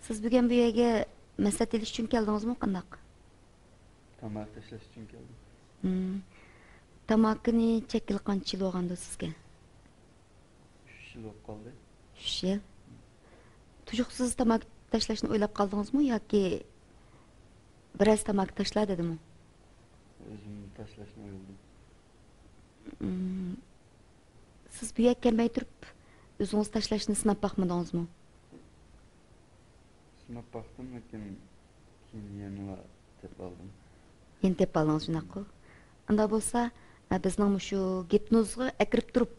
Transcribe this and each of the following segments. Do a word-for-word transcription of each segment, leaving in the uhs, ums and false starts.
سىز بۈگۈن بۇ يەرگە مەسلىھەت ئېلىش ئۈچۈن كەلدىڭىزمۇ، قانداق؟ تاماكا تاشلاش ئۈچۈن كەلدىم. مم. تاماكىنى چەككىلى قانچە يىل بولغاندۇ سىزگە؟ ئۈچ يىل بولۇپ قالدى. ئۈچ يىل. تۇيۇقسىز تاماكا تاشلاشنى ئويلاپ قالدىڭىزمۇ ياكى بىرەرسى تاماكا تاشلا دېدىمۇ؟ ئۆزۈم تاشلاشنى ئويلىدىم. مم. سىز بۇ يەرگە كەلمەي تۇرۇپ، ئۆزىڭىز تاشلاشنى سىناپ باقمىدىڭىزمۇ؟ سىناپ باقتىم، لېكىن كېيىن يەنىلا تېپىپ ئالدىم. يەنە تېپىپ ئالدىڭىز، شۇنداققۇ؟ ئۇنداق بولسا، ئە، بىزنىڭ مۇشۇ گىپنوزغا ئەكىرىپ تۇرۇپ،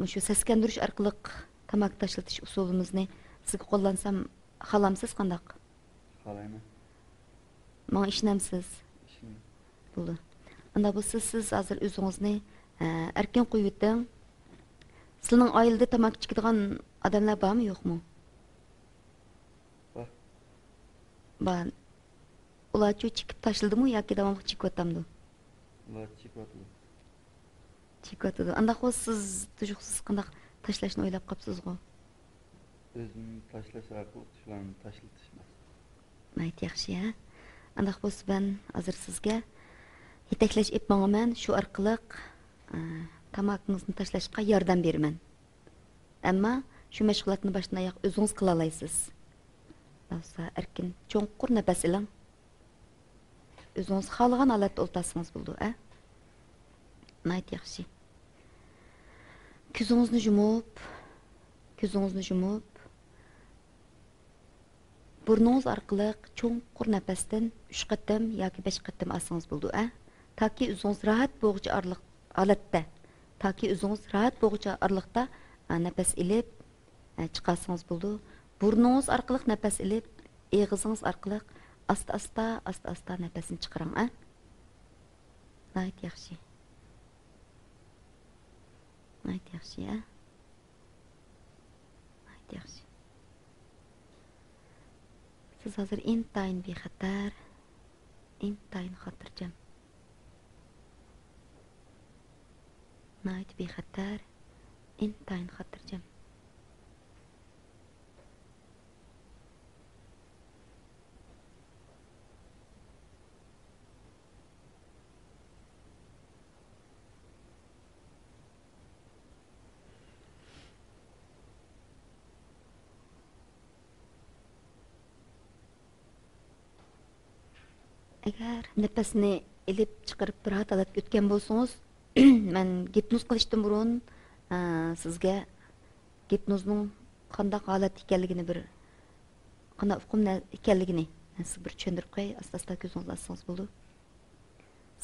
مۇشۇ سەسكەندۈرۈش ئارقىلىق تاماكا تاشلىتىش ئۇسۇلىمىزنى سىزگە قوللانسام، خالامسىز قانداق؟ خالايمەن. ماڭا ئىشىنەمسىز؟ ئىشىنىمەن. بولدى. ئۇنداق بولسا، سىز ھازىر ئۆزىڭىزنى، ئە، ئەركىن قويۇۋېتىڭ. سىلىنىڭ ئائىلىدە تاماكا چېكىدىغان ئادەملەر بارمۇ، يوقمۇ؟ بار. بار. ئۇلارچۇ چېكىپ تاشلىدىمۇ ياكى داۋاملىق چېكىۋاتامدۇ؟ ئۇلار چېكىۋاتىدۇ. چېكىۋاتىدۇ. ئانداق بولسا سىز تۇيۇقسىز قانداق تاشلاشنى ئويلاپ قاپسىزغۇ؟ ئۆزۈم تاشلاش ئارقىلىق شۇلارنى تاشلىتىش مەقسىتىم. ناھايىتى ياخشى، ھە؟ ئانداق بولسا مەن ھازىر سىزگە يېتەكلەش ئېلىپ ماڭىمەن، شۇ ئارقىلىق، ئە، تاماكىڭىزنى تاشلاشقا ياردەم بېرىمەن. ئەمما شۇ مەشغۇلاتنى باشتىن ئاياغ ئۆزىڭىز قىلالايسىز. بولسا ئەركىن چوڭقۇر نەپەس ئېلىڭ. ئۆزىڭىز خالىغان ھالەتتە ئولتۇرسىڭىز بولىدۇ، ئە؟ ناھايىتى ياخشى. كۆزىڭىزنى يۇمۇپ، كۆزىڭىزنى يۇمۇپ، بۇرنىڭىز ئارقىلىق چوڭقۇر نەپەستىن ئۈچ قېتىم ياكى بەش قېتىم ئالسىڭىز بولىدۇ، ئە؟ تاكى ئۆزىڭىز راھەت بولغۇچە ئارىلىق ھالەتتە، تاكى ئۆزىڭىز راھەت بولغۇچە ئارىلىقتا، ئە، نەپەس ئېلىپ، ئە، چىقارسىڭىز بولىدۇ. بۇرنىڭىز ئارقىلىق نەپەس ئېلىپ، ئېغىزىڭىز ئارقىلىق ئاستا-ئاستا، ئاستا-ئاستا نەپەسنى چىقىرىڭ، ئە. ناھايىتى ياخشى. ناھايىتى ياخشى، ئە. ناھايىتى ياخشى. سىز ھازىر ئىنتايىن بىخەتەر، ئىنتايىن خاتىرجەم. ناھايىتى بىخەتەر، ئىنتايىن خاتىرجەم. ئەگەر نەپەسنى ئېلىپ چىقىرىپ راھەت ھالەتكە ئۆتكەن بولسىڭىز، مەن گىپنوز قىلىشتىن بۇرۇن، ئە، سىزگە گىپنوزنىڭ قانداق ھالەت ئىكەنلىكىنى بىر، قانداق ئۇقۇم نە-، ئىكەنلىكىنى مەن سىزگە بىر چۈشەندۈرۈپ قوياي، ئاستا-ئاستا كۆزىڭىزنى ئاچسىڭىز بولىدۇ.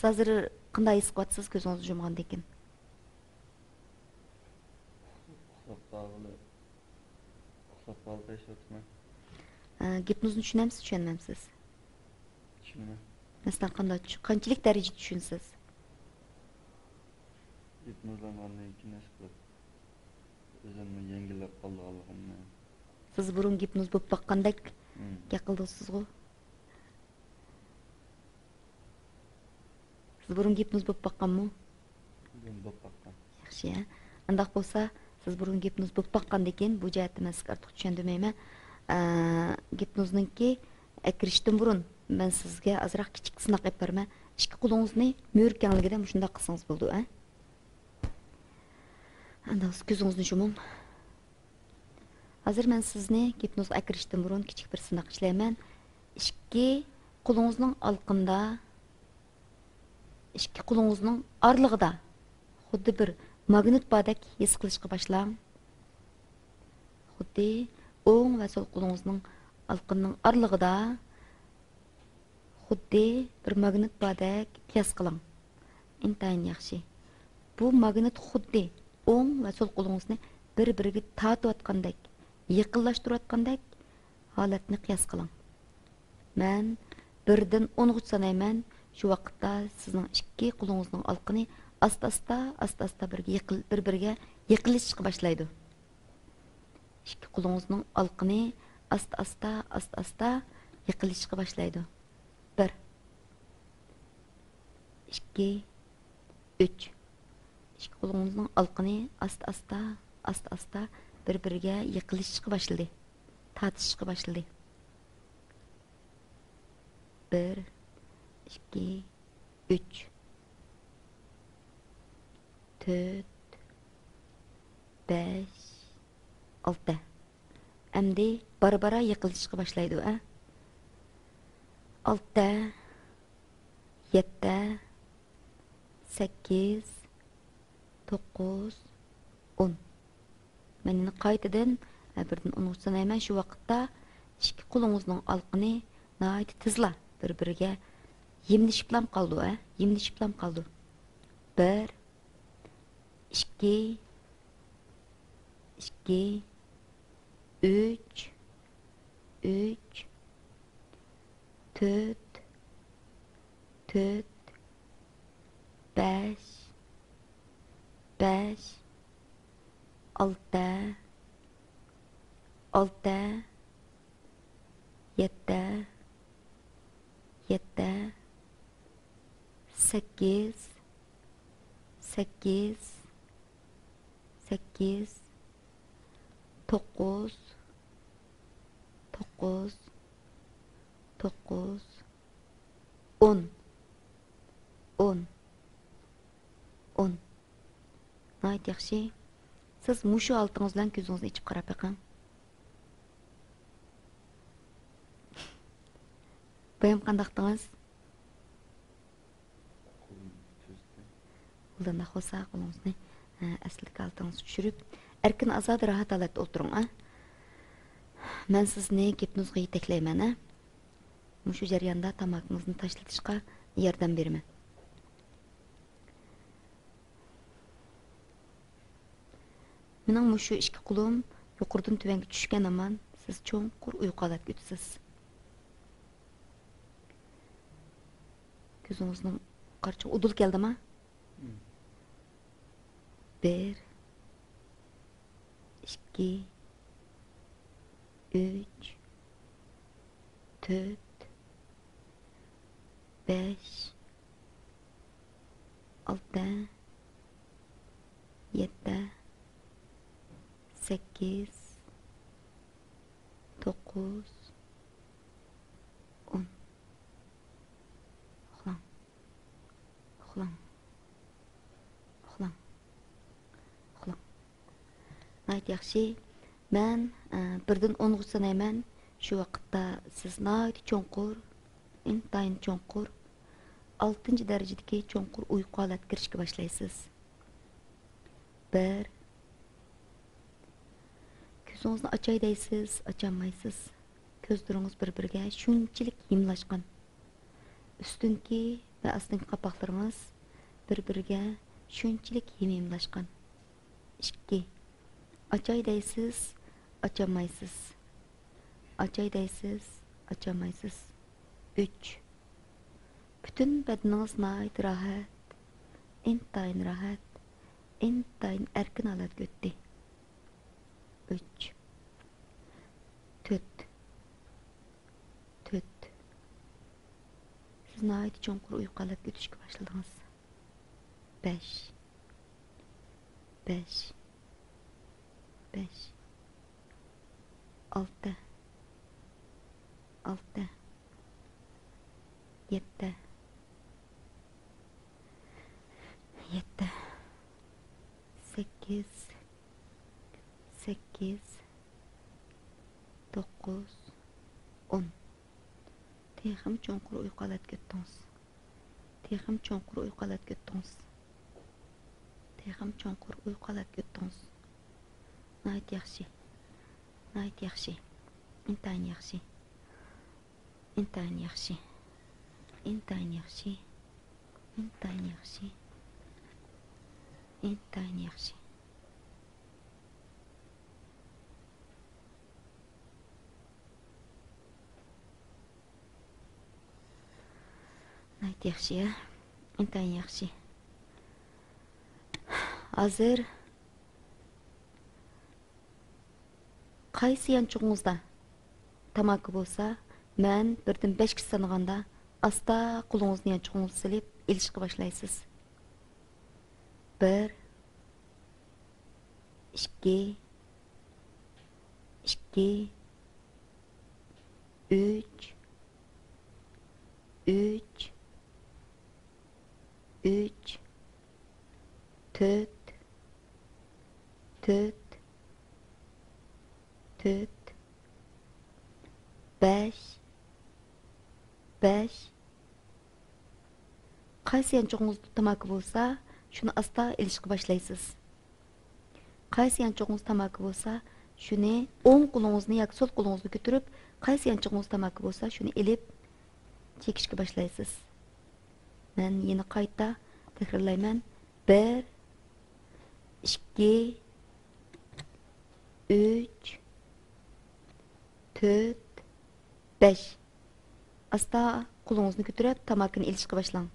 سىز ھازىر قانداق ھېس قىلىۋاتىسىز كۆزىڭىزنى يۇمغاندىن كېيىن؟ ئۇخلاپ قالغىلى، ئۇخلاپ قالغىلى تىرىشىۋاتىمەن. ئە، گىپنوزنى چۈشىنەمسىز، چۈشەنمەمسىز؟ چۈشىنىمەن. مەسىلەن، قانداق چۈ-، قانچىلىك دەرىجىدە چۈشىنىسىز؟ گىپنوزلانغاندىن كېيىن ھېس قىلىپ، ئۆزۈمنى يەڭگىللەپ قالىدىغانلىقىمنى. سىز بۇرۇن گىپنوز بولۇپ باققاندەك مم. گەپ قىلدىڭىز سىزغۇ؟ سىز بۇرۇن گىپنوز بولۇپ باققانمۇ؟ بۇرۇن بولۇپ باققان. ياخشى، ھە. ئۇنداق بولسا، سىز بۇرۇن گىپنوز بولۇپ باققاندىكىن، بۇ جەھەتتە مەن سىزگە ئارتۇق چۈشەندۈرمەيمەن. ئە، گىپنوزنىڭكى ئەكىرىشتىن بۇرۇن مەن سىزگە ئازراق كىچىك سىناق ئېلىپ بېرىمەن. ئىككى قولىڭىزنى مۈرە كەڭلىكىدە مۇشۇنداق قىلسىڭىز بولىدۇ، ھە. ئاندىن كۆزىڭىزنى يۇمۇڭ. ھازىر مەن سىزنى گىپنوزغا ئەكىرىشتىن بۇرۇن كىچىك بىر سىناق ئىشلەيمەن. ئىككى قولىڭىزنىڭ ئالىقىنىدا، ئىككى قولىڭىزنىڭ ئارىلىقىدا خۇددى بىر ماگنىت باردەك ھېس قىلىشقا باشلاڭ. خۇددى ئوڭ ۋە سول قولىڭىزنىڭ ئالىقىنىڭ ئارىلىقىدا خۇددى بىر ماگنىت باردەك قىياس قىلىڭ. ئىنتايىن ياخشى. بۇ ماگنىت خۇددى ئوڭ ۋە سول قولىڭىزنى بىر-بىرىگە تارتىۋاتقاندەك، يېقىنلاشتۇرۇۋاتقاندەك ھالەتنى قىياس قىلىڭ. مەن بىردىن ئونغىچە سانايمەن، شۇ ۋاقىتتا سىزنىڭ ئىككى قولىڭىزنىڭ ئالىقىنى ئاستا-ئاستا، ئاستا-ئاستا بىرگە يېقىن-، بىر-بىرىگە يېقىنلىشىشقا باشلايدۇ. ئىككى قولىڭىزنىڭ ئالىقىنى ئاستا-ئاستا، ئاستا-ئاستا يېقىنلىشىشقا باشلايدۇ. بىر، ئىككى، ئۈچ. ئىككى قولىڭىزنىڭ ئالىقىنى ئاستا-ئاستا، ئاستا-ئاستا بىر-بىرىگە يېقىنلىشىشقا باشلىدى. تارتىشىشقا باشلىدى. بىر، ئىككى، ئۈچ، تۆت، بەش، ئالتە. ئەمدى بارا-بارا يېقىنلىشىشقا باشلايدۇ، ئە. ئالتە، يەتتە، سەككىز، توققۇز، ئون. مەن يەنە قايتىدىن، ھە، بىردىن ئونغىچە سانايمەن. شۇ ۋاقىتتا ئىككى قولىڭىزنىڭ ئالىقىنى ناھايىتى تېزلا بىر-بىرىگە يېمىلىشىپلام قالىدۇ، ھە، يېمىلىشىپلام قالىدۇ. بىر، ئىككى، ئىككى، ئۈچ، ئۈچ، تۆت، تۆت، بەش، بەش، ئالتە، ئالتە، يەتتە، يەتتە، سەككىز، سەككىز، سەككىز، توققۇز، توققۇز، توققۇز، ئون، ئون، ئون. ناھايىتى ياخشى. سىز مۇشۇ ھالىتىڭىز بىلەن كۆزىڭىزنى ئېچىپ قاراپ بېقىڭ. بايام قانداقتىڭىز؟ قولۇمنى چۈشۈرۈپ. ئۇنداق بولسا قولىڭىزنى، ئە، ئەسلىدىكى ھالىتىڭىزگە چۈشۈرۈپ، ئەركىن، ئازادە، راھەت ھالەتتە ئولتۇرۇڭ، ئە. مەن سىزنى گىپنوزغا يېتەكلەيمەن، ئە. مۇشۇ جەرياندا تاماكىڭىزنى تاشلىتىشقا ياردەم بېرىمەن. مېنىڭ مۇشۇ ئىككى قولۇم يۇقىرىدىن تۆۋەنگە چۈشكەن ھامان، سىز چوڭقۇر ئۇيقۇ ھالەتكە ئۆتىسىز. كۆزىڭىزنىڭ قارىچۇقى ئۇدۇل كەلدىما؟ مم. بىر، ئىككى، ئۈچ، تۆت، بەش، ئالتە، يەتتە، سەككىز، توققۇز، ئون. ئۇخلاڭ. ئۇخلاڭ. ئۇخلاڭ. ئۇخلاڭ. ناھايىتى ياخشى. مەن، ئە، بىردىن ئونغىچە سانايمەن. شۇ ۋاقىتتا سىز ناھايىتى چوڭقۇر، ئىنتايىن چوڭقۇر، ئالتىنچى دەرىجىدىكى چوڭقۇر ئۇيقۇ ھالەتكە كىرىشكە باشلايسىز. بىر. كۆزىڭىزنى ئاچاي دەيسىز، ئاچالمايسىز. كۆزلىرىڭىز بىر-بىرىگە شۇنچىلىك ھىملاشقان. ئۈستۈنكى ۋە ئاستىنقى قاپاقلىرىڭىز بىر-بىرىگە شۇنچىلىك ھىم-ھىملاشقان. ئىككى. ئاچاي دەيسىز، ئاچالمايسىز. ئاچاي دەيسىز، ئاچالمايسىز. ئۈچ. پۈتۈن بەدىنىڭىز ناھايىتى راھەت، ئىنتايىن راھەت، ئىنتايىن ئەركىن ھالەتكە ئۆتتى. ئۈچ. تۆت. تۆت. سىز ناھايىتى چوڭقۇر ئۇيقۇ ھالەتكە ئۆتۈشكە باشلىدىڭىز. بەش. بەش. بەش. ئالتە. ئالتە. يەتتە. يەتتە. سەككىز. سەككىز. توققۇز. ئون. تېخىمۇ چوڭقۇر ئۇيقۇ ھالەتكە ئۆتتىڭىز. تېخىمۇ چوڭقۇر ئۇيقۇ ھالەتكە ئۆتتىڭىز. تېخىمۇ چوڭقۇر ئۇيقۇ ھالەتكە ئۆتتىڭىز. ناھايىتى ياخشى. ناھايىتى ياخشى. ئىنتايىن ياخشى. ئىنتايىن ياخشى. ئىنتايىن ياخشى. ئىنتايىن ياخشى. ئىنتايىن ياخشى. ناھايىتى ياخشى، يا. ئىنتايىن ياخشى. ھازىر قايسى يانچۇقىڭىزدا تاماكا بولسا، مەن بىردىن بەشكىچە سانىغاندا، ئاستا قولىڭىزنى يانچۇقىڭىزغا سېلىپ ئېلىشقا باشلايسىز. بىر، ئىككى، ئىككى، تۆت، تۆت، تۆت، بەش، بەش. قايسى يانچۇقىڭىزدا تاماكا بولسا، شۇنى ئاستا ئېلىشقا باشلايسىز. قايسى يانچۇقىڭىزدا تاماكا بولسا، شۇنى ئوڭ قولىڭىزنى ياكى سول قولىڭىزنى كۆتۈرۈپ، قايسى يانچۇقىڭىزدا تاماكا بولسا، شۇنى ئېلىپ چېكىشكە باشلايسىز. مەن يەنە قايتا تەكرارلايمەن. بىر، ئىككى، ئۈچ، تۆت، بەش. ئاستا قولىڭىزنى كۆتۈرۈپ، تاماكىنى ئېلىشقا باشلاڭ.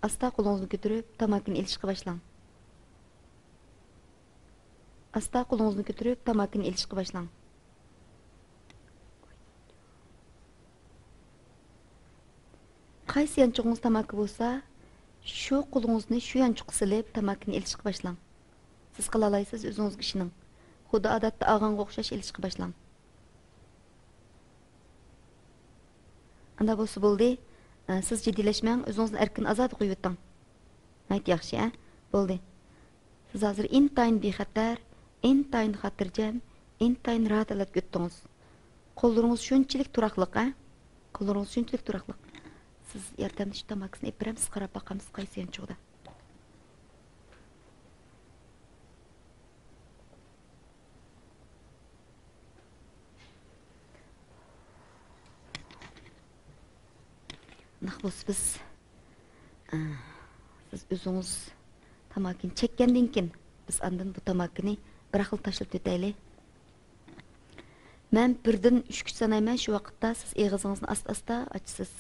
ئاستا قولىڭىزنى كۆتۈرۈپ، تاماكىنى ئېلىشقا باشلاڭ. ئاستا قولىڭىزنى كۆتۈرۈپ، تاماكىنى ئېلىشقا باشلاڭ. قايسى يانچۇقىڭىز تاماكا بولسا، شۇ قولىڭىزنى شۇ يانچۇققا سېلىپ، تاماكىنى ئېلىشقا باشلاڭ. سىز قىلالايسىز، ئۆزىڭىزگە ئىشىنىڭ. خۇددى ئادەتتە ئالغانغا ئوخشاش ئېلىشقا باشلاڭ. ئانداق بولسا بولدى. ئە، سىز جىددىيلەشمەڭ، ئۆزىڭىزنى ئەركىن ئازادە قويۇۋېتىڭ. ناھايىتى ياخشى، ھە؟ بولدى. سىز ھازىر ئىنتايىن بىخەتەر، ئىنتايىن خاتىرجەم، ئىنتايىن راھەت ھالەتكە ئۆتتىڭىز. قوللىرىڭىز شۇنچىلىك تۇراقلىق، ھە؟ قوللىرىڭىز شۇنچىلىك تۇراقلىق. سىز ياردەمدە شۇ تاماكىسىنى ئېلىپ بېرەمسىز، قاراپ باقامسىز قايسى يانچۇقىدا. ئۇنداق بولسا بىز، ئە، سىز ئۆزىڭىز تاماكىنى چەككەندىن كېيىن، بىز ئاندىن بۇ تاماكىنى بىراقلا تاشلىتىۋېتەيلى. مەن بىردىن ئۈچكىچە سانايمەن، شۇ ۋاقىتتا سىز ئېغىزىڭىزنى ئاستا-ئاستا ئاچىسىز.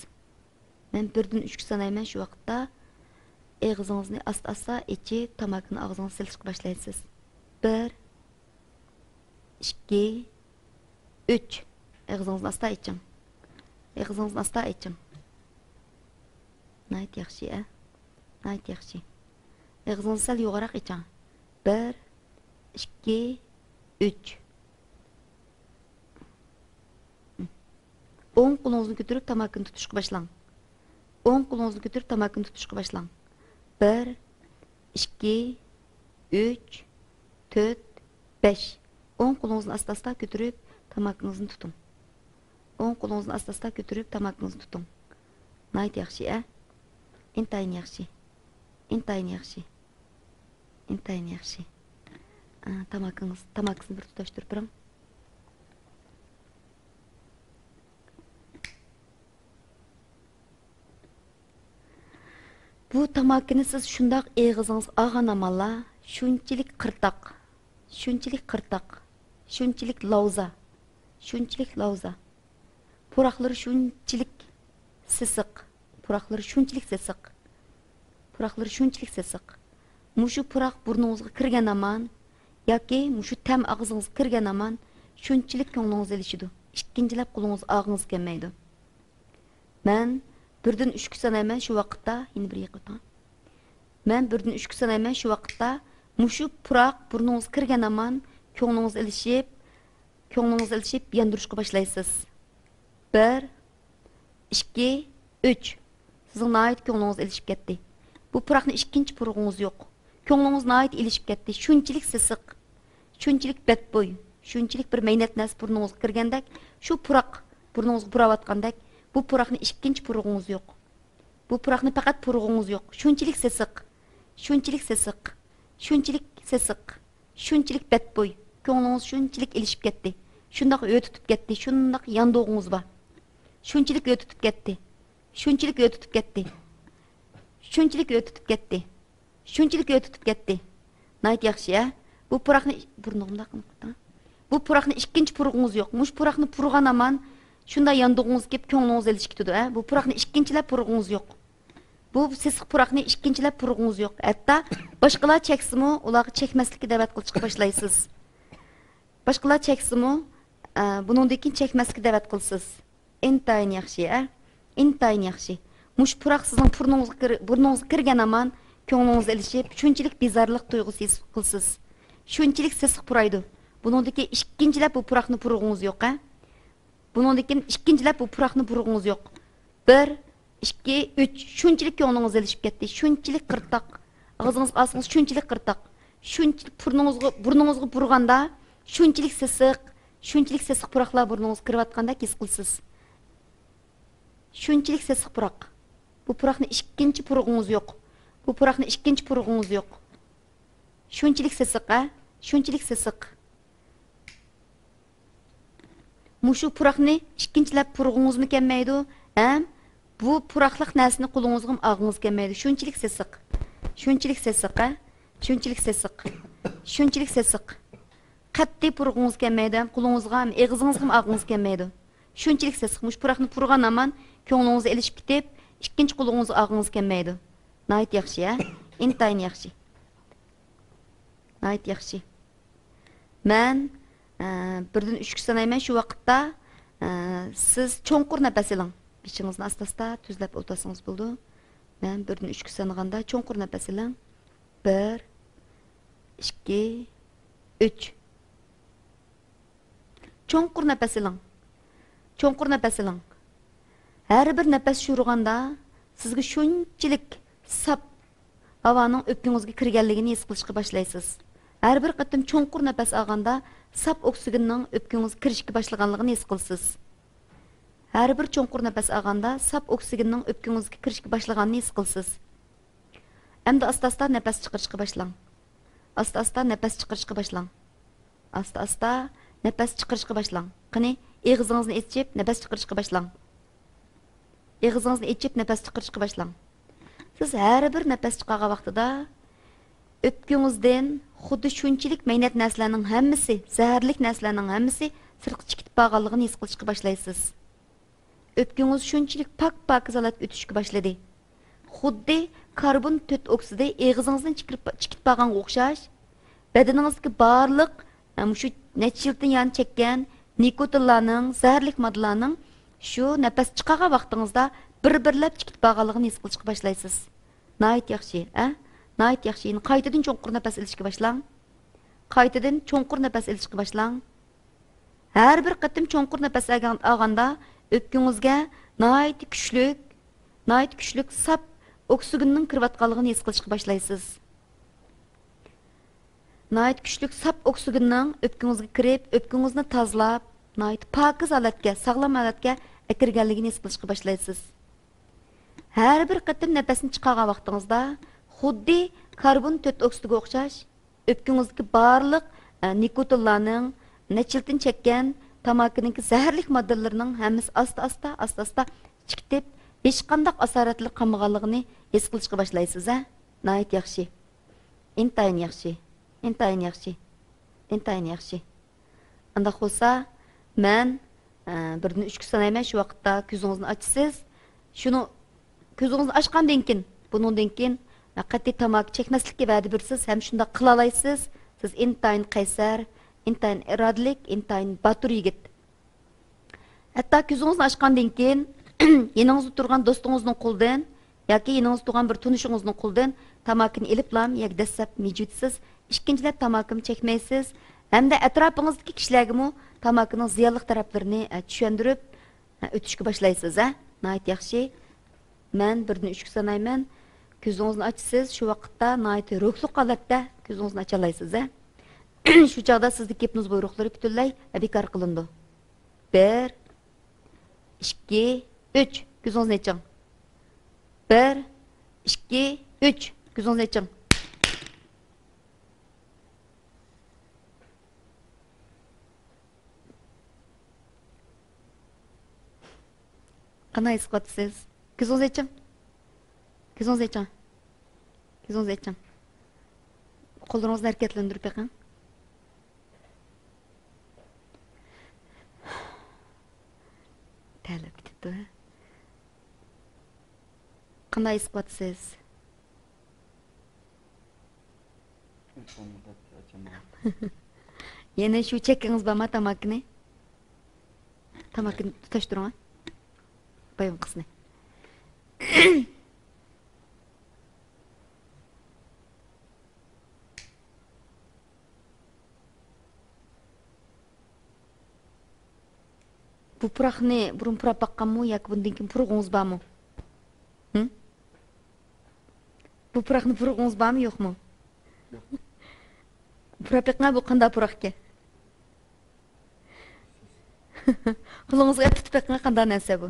مەن بىردىن ئۈچكە سانايمەن، شۇ ۋاقىتتا ئېغىزىڭىزنى ئاستا-ئاستا ئېچىپ، تاماكىنى ئاغزىڭىزغا سېلىشقا باشلايسىز. بىر، ئىككى، ئۈچ. ئېغىزىڭىزنى ئاستا ئېچىڭ. ئېغىزىڭىزنى ئاستا ئېچىڭ. ناھايىتى ياخشى، ئە. ناھايىتى ياخشى. ئېغىزىڭىزنى سەل يوغانراق ئېچىڭ. بىر، ئىككى، ئۈچ. ئوڭ قولىڭىزنى كۆتۈرۈپ تاماكىنى تۇتۇشقا باشلاڭ. ئوڭ قولىڭىزنى كۆتۈرۈپ تاماكىنى تۇتۇشقا باشلاڭ. بىر، ئىككى، ئۈچ، تۆت، بەش. ئوڭ قولىڭىزنى ئاستا-ئاستا كۆتۈرۈپ تاماكىڭىزنى تۇتۇڭ. ئوڭ قولىڭىزنى ئاستا-ئاستا كۆتۈرۈپ تاماكىڭىزنى تۇتۇڭ. ناھايىتى ياخشى، ئە؟ ئىنتايىن ياخشى. ئىنتايىن ياخشى. ئىنتايىن ياخشى. ئا، تاماكىڭىز، تاماكىسىنى بىر تۇتاشتۇرۇپ بېرىڭ. بۇ تاماكىنى سىز شۇنداق ئېغىزىڭىزغا ئالغان ئامانلا، شۇنچىلىك قىرتاق، شۇنچىلىك قىرتاق، شۇنچىلىك لاۋزا، شۇنچىلىك لاۋزا. پۇراقلىرى شۇنچىلىك سېسىق، پۇراقلىرى شۇنچىلىك سېسىق، پۇراقلىرى شۇنچىلىك سېسىق. مۇشۇ پۇراق بۇرنىڭىزغا كىرگەن ھامان ياكى مۇشۇ تەم ئاغزىڭىزغا كىرگەن ھامان شۇنچىلىك كۆڭلىڭىز ئېلىشىدۇ. ئىككىنچىلەپ قولىڭىزغا ئالغىڭىز كەلمەيدۇ. مەن بىردىن ئۈچكە سانايمەن، شۇ ۋاقىتتا، يەنە بىر يېقىۋېتىڭ. مەن بىردىن ئۈچكە سانايمەن، شۇ ۋاقىتتا مۇشۇ پۇراق بۇرنىڭىزغا كىرگەن ھامان كۆڭلىڭىز ئېلىشىپ، كۆڭلىڭىز ئېلىشىپ ياندۇرۇشقا باشلايسىز. بىر، ئىككى، ئۈچ. سىزنىڭ ناھايىتى كۆڭلىڭىز ئېلىشىپ كەتتى. بۇ پۇراقنى ئىككىنچى پۇرىغۇڭىز يوق. كۆڭلىڭىز ناھايىتى ئېلىشىپ كەتتى. شۇنچىلىك سېسىق، شۇنچىلىك بەتبۇي، شۇنچىلىك بىر مەينەت نەرسە بۇرنىڭىزغا كىرگەندەك، شۇ پۇراق بۇرنىڭىزغا پۇراۋاتقاندەك، بۇ پۇراقنى ئىككىنچى پۇرىغۇڭىز يوق. بۇ پۇراقنى پەقەت پۇرىغۇڭىز يوق. شۇنچىلىك سېسىق، شۇنچىلىك سېسىق، شۇنچىلىك سېسىق، شۇنچىلىك بەتبۇي. كۆڭلىڭىز شۇنچىلىك ئېلىشىپ كەتتى. شۇنداق ھۆ تۇتۇپ كەتتى. شۇنداق ياندۇغىڭىز بار. شۇنچىلىك ھۆ تۇتۇپ كەتتى. شۇنچىلىك ھۆ تۇتۇپ كەتتى. شۇنچىلىك ھۆ تۇتۇپ كەتتى. شۇنچىلىك ھۆ تۇتۇپ كەتتى. ناھايىتى ياخشى، ھە؟ بۇ پۇراقنى، بۇرنۇمنى مۇنداق قىلىڭ. بۇ پۇراقنى ئىككىنچى پۇرىغۇڭىز يوق. مۇشۇ پۇراقنى پۇرىغان ھامان شۇنداق ياندۇغىڭىز كېلىپ، كۆڭلىڭىز ئېلىشىپ كېتىدۇ، ھە؟ بۇ پۇراقنى ئىككىنچىلەپ پۇرىغۇڭىز يوق. بۇ سېسىق پۇراقنى ئىككىنچىلەپ پۇرىغۇڭىز يوق. ھەتتا باشقىلار چەكسىمۇ، ئۇلارغا چەكمەسلىككە دەۋەت قىلىشقا باشلايسىز. باشقىلار چەكسىمۇ، ئە، بۇنىڭدىن كېيىن چەكمەسلىككە دەۋەت قىلىسىز. ئىنتايىن ياخشى، ئە؟ ئىنتايىن ياخشى. مۇشۇ پۇراق سىزنىڭ پۇرنىڭىزغا كىر-، بۇرنىڭىزغا كىرگەن ھامان كۆڭلىڭىز ئېلىشىپ، شۇنچىلىك بىزارلىق تۇيغۇسى ھېس قىلىسىز. شۇنچىلىك سېسىق پۇرايدۇ. بۇنىڭدىن كېيىن ئىككىنچىلەپ بۇ پۇراقنى پۇرىغۇڭىز يوق، ھە؟ بۇنىڭدىن كېيىن ئىككىنچىلەپ بۇ پۇراقنى پۇرىغۇڭىز يوق. بىر، ئىككى، ئۈچ. شۇنچىلىك كۆڭلىڭىز ئېلىشىپ كەتتى. شۇنچىلىك قىرتاق. ئاغزىڭىزغا ئالسىڭىز شۇنچىلىك قىرتاق، شۇنچىلىك بۇرنىڭىزغا، بۇرنىڭىزغا بۇرىغاندا شۇنچىلىك سېسىق، شۇنچىلىك سېسىق پۇراقلار بۇرنىڭىزغا كىرىۋاتقاندەك ھېس قىلىسىز. شۇنچىلىك سېسىق پۇراق. بۇ پۇراقنى ئىككىنچى پۇرىغىڭىز يوق. بۇ پۇراقنى ئىككىنچى پۇرىغىڭىز يوق. شۇنچىلىك سېسىق، ھە؟ شۇنچىلىك سېسىق. مۇشۇ پۇراقنى ئىككىنچىلەپ پۇرىغىڭىزمۇ كەلمەيدۇ، ھەم بۇ پۇراقلىق نەرسىنى قولىڭىزغىمۇ ئالغىڭىز كەلمەيدۇ. شۇنچىلىك سېسىق. شۇنچىلىك سېسىق، ھە؟ شۇنچىلىك سېسىق. شۇنچىلىك سېسىق. قەتئىي پۇرىغىڭىز كەلمەيدۇ، ھەم قولىڭىزغا، ھەم ئېغىزىڭىزغىمۇ ئالغىڭىز كەلمەيدۇ. شۇنچىلىك سېسىق. مۇشۇ پۇراقنى پۇرىغان ھامان كۆڭلىڭىزنى ئېلىشىپ كېتىپ، ئىككىنچى قولىڭىزغا ئالغىڭىز كەلمەيدۇ. ناھايىتى ياخشى، ھە؟ ئىنتايىن ياخشى. ناھايىتى ياخشى. مەن، ئە، بىردىن ئۈچكە سانايمەن، شۇ ۋاقىتتا، ئە، سىز چوڭقۇر نەپەس ئېلىڭ. بېشىڭىزنى ئاستا-ئاستا تۈزلەپ ئولتۇرسىڭىز بولىدۇ. مەن بىردىن ئۈچكە سانىغاندا چوڭقۇر نەپەس ئېلىڭ. بىر، ئىككى، ئۈچ. چوڭقۇر نەپەس ئېلىڭ. چوڭقۇر نەپەس ئېلىڭ. ھەر بىر نەپەس شورىغاندا سىزگە شۇنچىلىك ساپ ھاۋانىڭ ئۆپكىڭىزگە كىرگەنلىكىنى ھېس قىلىشقا باشلايسىز. ھەر بىر قېتىم چوڭقۇر نەپەس ئالغاندا ساپ ئوكسىگېننىڭ ئۆپكىڭىزگە كىرىشكە باشلىغانلىقىنى ھېس قىلىسىز. ھەر بىر چوڭقۇر نەپەس ئالغاندا ساپ ئوكسىگېننىڭ ئۆپكىڭىزگە كىرىشكە باشلىغانىنى ھېس قىلىسىز. ئەمدى ئاستا-ئاستا نەپەس چىقىرىشقا باشلاڭ. ئاستا-ئاستا نەپەس چىقىرىشقا باشلاڭ. ئاستا-ئاستا نەپەس چىقىرىشقا باشلاڭ. قېنى، ئېغىزىڭىزنى ئېچىپ نەپەس چىقىرىشقا باشلاڭ. ئېغىزىڭىزنى ئېچىپ نەپەس چىقىرىشقا باشلاڭ. سىز ھەر بىر نەپەس چىقارغان ۋاقتىدا ئۆپكىڭىزدىن خۇددى شۇنچىلىك مەينەت نەرسىلەرنىڭ ھەممىسى، زەھەرلىك نەرسىلەرنىڭ ھەممىسى سىرتقا چىقىپ بارغانلىقىنى ھېس قىلىشقا باشلايسىز. ئۆپكىڭىز شۇنچىلىك پاك-پاكىز ھالەتتە ئۆتۈشكە باشلىدى. خۇددى كاربون تۆت ئوكسىدى ئېغىزىڭىزدىن چىقىرىپ، چىقىپ بارغانغا ئوخشاش. بەدىنىڭىزدىكى بارلىق، ئە، مۇشۇ نەچچە يىلدىن يان چەككەن نىكوتىنلارنىڭ، زەھەرلىك ماددىلارنىڭ شۇ نەپەس چىقارغان ۋاقتىڭىزدا بىر-بىرلەپ چىقىپ بارغانلىقىنى ھېس قىلىشقا باشلايسىز. ناھايىتى ياخشى، ھە؟ ناھايىتى ياخشى. يەنە قايتىدىن چوڭقۇر نەپەس ئېلىشقا باشلاڭ. قايتىدىن چوڭقۇر نەپەس ئېلىشقا باشلاڭ. ھەر بىر قېتىم چوڭقۇر نەپەس ئالغان-، ئالغاندا، ئۆپكىڭىزگە ناھايىتى كۈچلۈك، ناھايىتى كۈچلۈك ساپ ئوكسىگېننىڭ كىرىۋاتقانلىقىنى ھېس قىلىشقا باشلايسىز. ناھايىتى كۈچلۈك ساپ ئوكسىگېننىڭ ئۆپكىڭىزگە كىرىپ، ئۆپكىڭىزنى تازىلاپ، ناھايىتى پاكىز ھالەتكە، ساغلام ھالەتكە ئەكىرگەنلىكىنى ھېس قىلىشقا باشلايسىز. ھەر بىر قېتىم نەپەسنى چىقارغان ۋاقتىڭىزدا، خۇددى كاربون تۆت ئوكسىدىغا ئوخشاش، ئۆپكىڭىزدىكى بارلىق، ئە، نىكوتىنلارنىڭ، نەچچە يىلدىن چەككەن تاماكىنىڭكى زەھەرلىك ماددىلىرىنىڭ ھەممىسى ئاستا-ئاستا، ئاستا-ئاستا چىقىپ، ھېچقانداق ئاسارەتلىك قالمىغانلىقىنى ھېس قىلىشقا باشلايسىز، ھە؟ ناھايىتى ياخشى. ئىنتايىن ياخشى. ئىنتايىن ياخشى. ئىنتايىن ياخشى. ئانداق بولسا، مەن، ئە، بىردىن ئۈچكە سانايمەن، شۇ ۋاقىتتا كۆزىڭىزنى ئاچىسىز. شۇنى، كۆزىڭىزنى ئاچقاندىن كېيىن، بۇنىڭدىن كېيىن، ئە، قەتئىي تاماكا چەكمەسلىككە ۋەدە بېرىسىز ھەم شۇنداق قىلالايسىز. سىز ئىنتايىن قەيسەر، ئىنتايىن ئىرادىلىك، ئىنتايىن باتۇر يىگىت. ھەتتا كۆزىڭىزنى ئاچقاندىن كېيىن، يېنىڭىزدا تۇرغان دوستىڭىزنىڭ قولىدىن ياكى يېنىڭىزدا تۇرغان بىر تونۇشىڭىزنىڭ قولىدىن تاماكىنى ئېلىپلام ياكى دەسسەپ مىجىۋېتىسىز، ئىككىنچىلەپ تاماكىمۇ چەكمەيسىز ھەمدە ئەتراپىڭىزدىكى كىشىلەرگىمۇ تاماكىنىڭ زىيانلىق تەرەپلىرىنى، ئە، چۈشەندۈرۈپ، ئە، ئۆتۈشكە باشلايسىز، ھە؟ ناھايىتى ياخشى. مەن بىردىن ئۈچكە سانايمەن. كۆزىڭىزنى ئاچىسىز، شۇ ۋاقىتتا ناھايىتى روھلۇق ھالەتتە كۆزىڭىزنى ئاچالايسىز، ھە؟ شۇ چاغدا سىزدىكى گىپنوز بۇيرۇقلىرى پۈتۈنلەي، ئە، بىكار قىلىنىدۇ. بىر، ئىككى، ئۈچ. كۆزىڭىزنى ئېچىڭ. بىر، ئىككى، ئۈچ. كۆزىڭىزنى ئېچىڭ. قانداق ھېس قىلىۋاتىسىز؟ كۆزىڭىزنى ئېچىڭ. كۆزىڭىزنى ئېچىڭ. كۆزىڭىزنى ئېچىڭ. قوللىرىڭىزنى ھەرىكەتلەندۈرۈپ بېقىڭ. تەرلەپ كېتىپتۇ، ھە؟ قانداق ھېس قىلىۋاتىسىز؟ يەنە شۇ چەككىڭىز بارما تاماكىنى؟ تاماكىنى تۇتاشتۇرۇڭ، ھە؟ بايام قىسمى. بۇ پۇراقنى بۇرۇن پۇراپ باققانمۇ ياكى بۇندىن كېيىن پۇرىغۇڭىز بارمۇ؟ ھىم؟ بۇ پۇراقنى پۇرىغۇڭىز بارمۇ، يوقمۇ؟ يوق. پۇراپ بېقىڭا، بۇ قانداق پۇراقكەن؟ قولىڭىزغا ئېلىپ تۇتۇپ بېقىڭا، قانداق نەرسە بۇ؟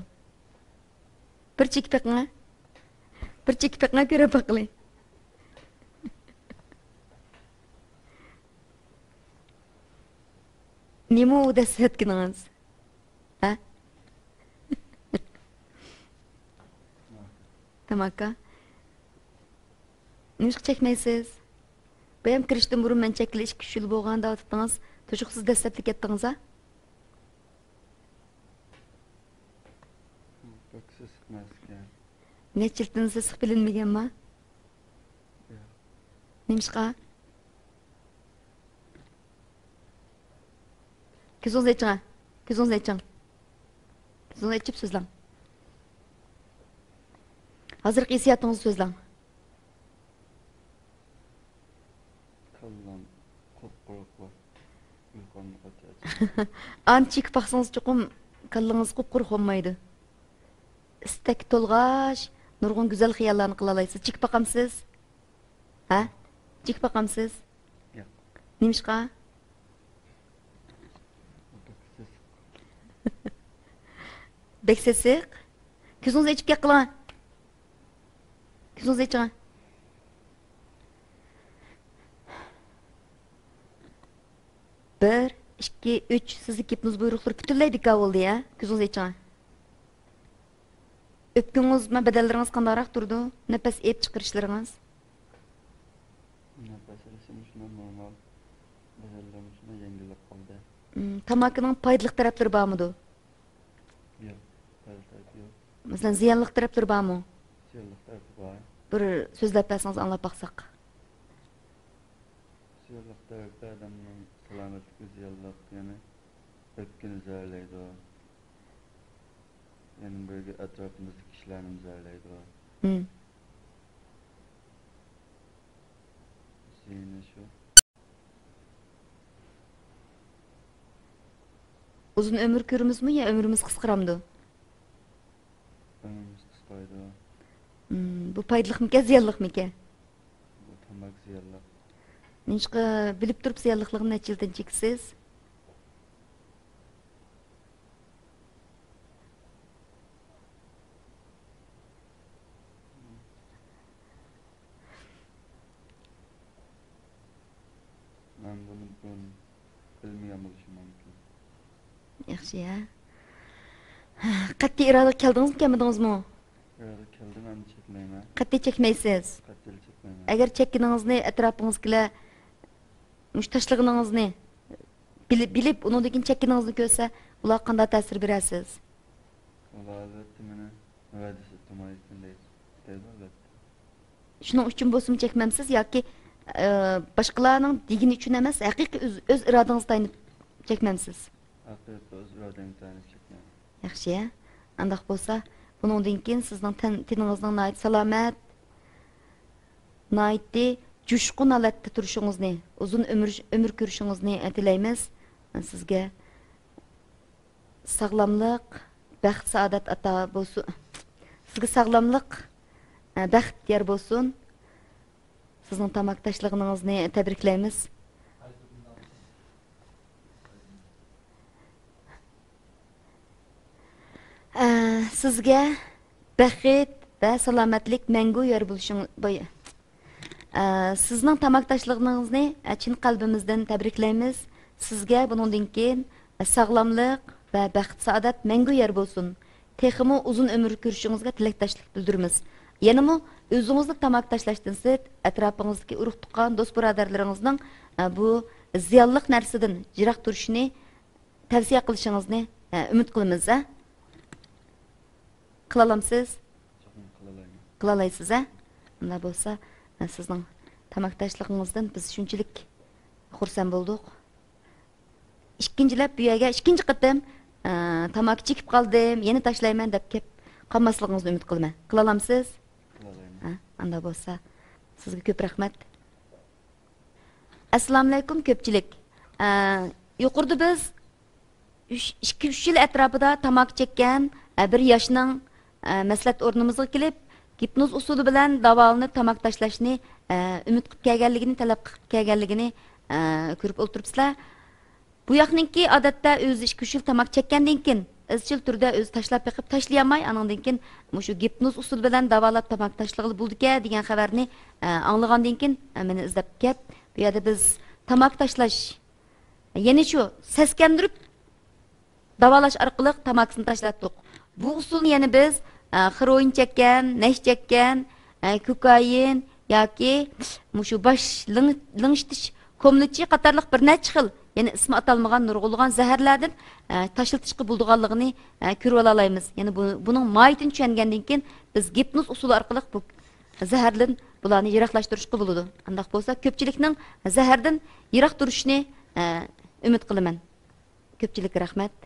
بىر چېكىپ بېقىڭا. بىر چېكىپ بېقىڭا، كۆرۈپ باقىلى. نېمە ئۇ دەسسەتكىنىڭىز؟ ھە؟ تاماكا. نېمىشقا چەكمەيسىز؟ بايام كىرىشتىن بۇرۇن مەن چەككىلى ئىككى، ئۈچ يىل بولغان دەۋاتاتتىڭىز. تۇيۇقسىز دەسسەپتە كەتتىڭىز ھە؟ بەك سېسىق نەرسىكەن. نەچچە يىلدىن سېسىق بىلىنمىگەنما؟ ياق. نېمىشقا؟ كۆزىڭىزنى ئېچىڭ ھە. كۆزىڭىزنى ئېچىڭ. كۆزىڭىزنى ئېچىپ سۆزلەڭ. ھازىرقى ھېسسىياتىڭىزنى سۆزلەڭ. كاللام قۇپقۇرۇقلا. ئۇيقۇمنى قاچا. ئانچە چېكىپ باقسىڭىز چوقۇم كاللىڭىز قۇپقۇرۇق بولمايدۇ. ئىستەككە تولغاچ، نۇرغۇن گۈزەل خىياللارنى قىلالايسىز. چېكىپ باقامسىز؟ ھە؟ چېكىپ باقامسىز؟ ياق. نېمىشقا؟ بەك سېسىق. بەك سېسىق؟ كۆزىڭىزنى ئېچىپ گەپ قىلىڭ. كۆزىڭىزنى ئېچىڭ. بىر، ئىككى، ئۈچ، سىزدىكى گىپنوز بۇيرۇقلىرى پۈتۈنلەي بىكار بولدى، ھە؟ كۆزىڭىزنى ئېچىڭ. ئۆپكىڭىز، مە، بەدەنلىرىڭىز قانداقراق تۇرىدۇ؟ نەپەس ئېلىپ چىقىرىشلىرىڭىز؟ نەپەس ئېلىشىم شۇنداق نورمال. بەدەنلىرىم شۇنداق يەڭگىللەپ قالدى. مم، تاماكىنىڭ پايدىلىق تەرەپلىرى بارمىدۇ؟ ياق، پايدىلىق تەرىپى يوق. مەسىلەن، زىيانلىق تەرەپلىرى بارمۇ؟ زىيانلىق تەرىپى بار. بىر سۆزلەپ بەرسىڭىز ئاڭلاپ باقساق. زىيانلىق تەرىپى ئادەمنىڭ سالامەتلىكىگە زىيانلىق، يەنى ئۆپكىنى زەھەرلەيدۇ. يەنە بىرگە ئەتراپىمىزدىكى كىشىلەرنىمۇ زەھەرلەيدۇ. مم. زىيىنى شۇ. ئۇزۇن ئۆمۈر كۆرىمىزمۇ يا ئۆمرىمىز قىسقىرامدۇ؟ ئۆمرىمىز قىسقىرايدۇ. مم، بۇ پايدىلىقمىكەن، زىيانلىقمىكەن؟ بۇ تاماكا زىيانلىق. نېمىشقا بىلىپ تۇرۇپ زىيانلىقلىقىنى نەچچە يىلدىن چېكىسىز؟ مەن بۇنى بۇرۇن بىلمىگەن بولۇشۇم مۇمكىن. ياخشى، ھە. قەتئىي ئىرادىگە كەلدىڭىزمۇ، كەلمىدىڭىزمۇ؟ ئىرادىگە كەلدىم، ئەمدى چەكمەيمەن. قەتئىي چەكمەيسىز؟ قەتئىي چەكمەيمەن. ئەگەر چەككىنىڭىزنى ئەتراپىڭىزدىكىلەر مۇشۇ تاشلىغىنىڭىزنى بىلىپ، بىلىپ، ئۇنىڭدىن كېيىن چەككىنىڭىزنى كۆرسە، ئۇلارغا قانداق تەسىر بېرەرسىز؟ ئۇلار ئەلۋەتتە مېنى ۋەدىسىز تۇرمايسەن دەيدۇ، دەيدۇ ئەلۋەتتە. شۇنىڭ ئۈچۈن بولسىمۇ چەكمەمسىز ياكى، ئە، باشقىلارنىڭ دېگىنى ئۈچۈن ئەمەس، ھەقىقىي ئۆز، ئۆز ئىرادىڭىزگە تايىنىپ چەكمەمسىز؟ ھەقىقىي ئۆز ئىرادەمگە تايىنىپ چەكمەن. ياخشى، ھە؟ ئانداق بولسا، بۇنىڭدىن كېيىن سىزنىڭ تەن، تېنىڭىزنىڭ ناھايىتى سالامەت، ناھايىتى جۇشقۇن ھالەتتە تۇرۇشىڭىزنى، ئۇزۇن ئۆمۈر، ئۆمۈر كۆرۈشىڭىزنى تىلەيمىز. سىزگە ساغلاملىق، بەخت، سائادەت ئاتا بولسۇن. سىزگە ساغلاملىق، بەخت يار بولسۇن. سىزنىڭ تاماكا تاشلىغىنىڭىزنى تەبرىكلەيمىز. ئە، سىزگە بەخت ۋە سالامەتلىك مەڭگۈ يار بولۇشۇڭ، بوي-، ئە، سىزنىڭ تاماكا تاشلىغىنىڭىزنى، ئە، چىن قەلبىمىزدىن تەبرىكلەيمىز. سىزگە بۇنىڭدىن كېيىن، ئە، ساغلاملىق ۋە بەخت، سائادەت مەڭگۈ يار بولسۇن. تېخىمۇ ئۇزۇن ئۆمۈر كۆرۈشىڭىزگە تىلەكداشلىق بىلدۈرىمىز. يەنىمۇ ئۆزىڭىزلا تاماكا تاشلاشتىن سىرت، ئەتراپىڭىزدىكى ئۇرۇق-تۇغقان، دوست-بۇرادەرلىرىڭىزنىڭ، ئە، بۇ زىيانلىق نەرسىدىن يىراق تۇرۇشىنى تەۋسىيە قىلىشىڭىزنى، ئە، ئۈمىد قىلىمىز، ھە؟ قىلالامسىز؟ چوقۇم قىلالايمەن. قىلالايسىز، ھە؟ ئۇنداق بولسا، ئە، سىزنىڭ تاماكا تاشلىقىڭىزدىن بىز شۇنچىلىك خۇرسەن بولدۇق. ئىككىنچىلەپ بۇ يەرگە ئىككىنچى قېتىم، ئە، تاماكا چېكىپ قالدىم، يەنە تاشلايمەن دەپ كەپ قالماسلىقىڭىزنى ئۈمىد قىلىمەن. قىلالامسىز؟ قىلالايمەن. ھە، ئانداق بولسا سىزگە كۆپ رەھمەت. ئەسسالامۇئەلەيكۇم كۆپچىلىك. ئە، يۇقىرىدا بىز ئۈچ، ئىككى، ئۈچ يىل ئەتراپىدا تاماكا چەككەن، ئە، بىر ياشنىڭ، ئە، مەسلىھەت ئورنىمىزغا كېلىپ، گىپنوز ئۇسۇلى بىلەن داۋالىنىپ تاماكا تاشلاشنى، ئە، ئۈمىد قىلىپ كەلگەنلىكىنى، تەلەپ قىلىپ كەلگەنلىكىنى، ئە، كۆرۈپ ئولتۇرۇپسىلەر. بۇ ياقنىڭكى ئادەتتە ئۆزى ئىككى، ئۈچ يىل تاماكا چەككەندىن كېيىن، ئىزچىل تۈردە ئۆزى تاشلاپ بېقىپ، تاشلىيالماي، ئانىڭدىن كېيىن مۇشۇ گىپنوز ئۇسۇلى بىلەن داۋالاپ تاماكا تاشلىغىلى بولىدىكەن دېگەن خەۋەرنى، ئە، ئاڭلىغاندىن كېيىن، ئە، مېنى ئىزدەپ كەپ، بۇ يەردە بىز تاماكا تاشلاش، يەنى شۇ سەسكەندۈرۈپ داۋالاش ئارقىلىق تاماكىسىنى تاشلاتتۇق. بۇ ئۇسۇلنى يەنە بىز، ئە، خېروئىن چەككەن، نەش چەككەن، ئە، كوكايىن ياكى مۇشۇ باش لىڭ-، لىڭشىتىش كوملىچى قاتارلىق بىر نەچچە خىل، يەنە ئىسمى ئاتالمىغان نۇرغۇنلىغان زەھەرلەردىن، ئە، تاشلىتىشقا بولىدىغانلىقىنى، ئە، كۆرۈۋالالايمىز. يەنى بۇ، بۇنىڭ ماھىيىتىنى چۈشەنگەندىن كېيىن، بىز گىپنوز ئۇسۇلى ئارقىلىق بۇ زەھەردىن بۇلارنى يىراقلاشتۇرۇشقا بولىدۇ. ئانداق بولسا، كۆپچىلىكنىڭ زەھەردىن يىراق تۇرۇشىنى، ئە، ئۈمىد قىلىمەن. كۆپچىلىككە رەھمەت.